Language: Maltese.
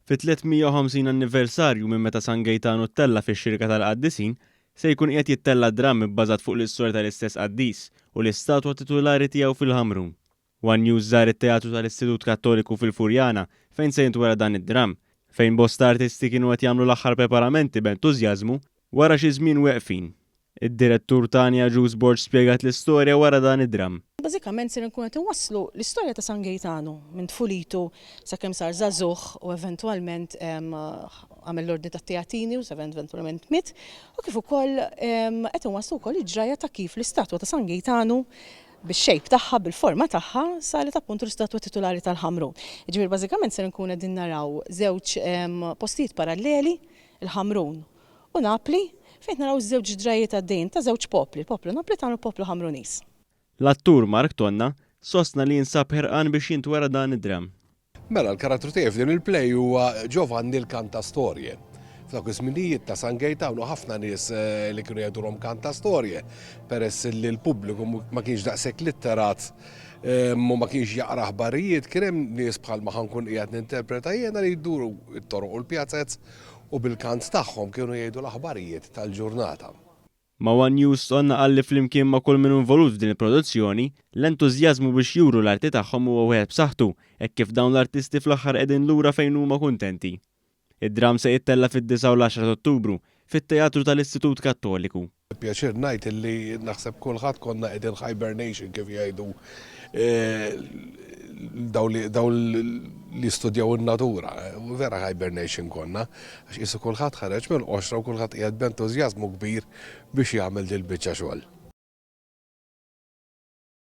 Fit-350 anniversarju minn meta San Gejtanu ttella' fix-Xirka tal-Qaddisin, se jkun qiegħed jittella' dramm ibbażat fuq l-istorja tal-istess qaddis u l-istatwa titulari tiegħu fil-Ħamrun. One News żar it-Teatru tal-Istitut Kattoliku fil-Furjana fejn se jintwera dan id-dramm, fejn bosta artisti kienu qed jagħmlu l-aħħar preparamenti b'entużjażmu wara xi żmien weqfin. Id-direttur Tania Agius Borg spjegat l-istorja wara dan id-dramm. Bażikament ser inkunu qed inwasslu l-istorja ta' San Gejtanu minn tfulitu sakemm sar żagħżugħ u eventwalment għamel l-Ordni tat-Teatini u eventwalment miet u kif ukoll qed inwasslu wkoll il-ġrajja ta' kif l-istatwa ta' San Gejtanu bix-shape tagħha, bil-forma tagħha, saret appuntu l-istatwa titulari tal-Ħamrun. Jiġifieri bażikament ser inkunu qegħdin naraw żewġ postijiet paralleli, il-Ħamrun u Napli, fejn qed naraw żewġ ġrajjiet għaddejjin ta' żewġ popli, il-poplu Naplitan u l-poplu Ħamruniż. L-attur Mark Tonna sostna li jinsab ħerqan biex jintwera dan id-dramm. Mela, l-karattru tiegħi f'din il-play huwa Giovanni l-Kantastorje. F'dawk iż-żminijiet ta' San Gejtanu ħafna nies li kienu jgħidulhom kantastorje, peress li l-pubbliku ma kienx daqshekk litterat u ma kienx jaqra aħbarijiet, kien hemm nies bħalma ħa nkun qiegħed ninterpreta jiena li jduru t-toroq u l-pjazez u bil-kant tagħhom kienu jgħidu l-aħbarijiet tal-ġurnata. Ma' one News Tonna qal li flimkien ma' kull min hu involut f'din il-produzzjoni, l-entużjażmu biex juru l-arti tagħhom huwa wieħed b'saħħtu hekk kif dawn l-artisti fl-aħħar qegħdin lura fejn huma kuntenti. Id-dramm se jittella' fid-disgħa u l-għaxra t'Ottubru fit-Teatru tal-Istitut Kattoliku. Bi pjaċir ngħid illi naħseb kulħadd konna qegħdin hibernation kif jgħidu dawn li jistudjaw in-natura. Vera hibernation konna, għax qisu kulħadd ħareġ mill-qoxra u kulħadd qiegħed b'entużjażmu kbir biex jagħmel dil-biċċa xogħol.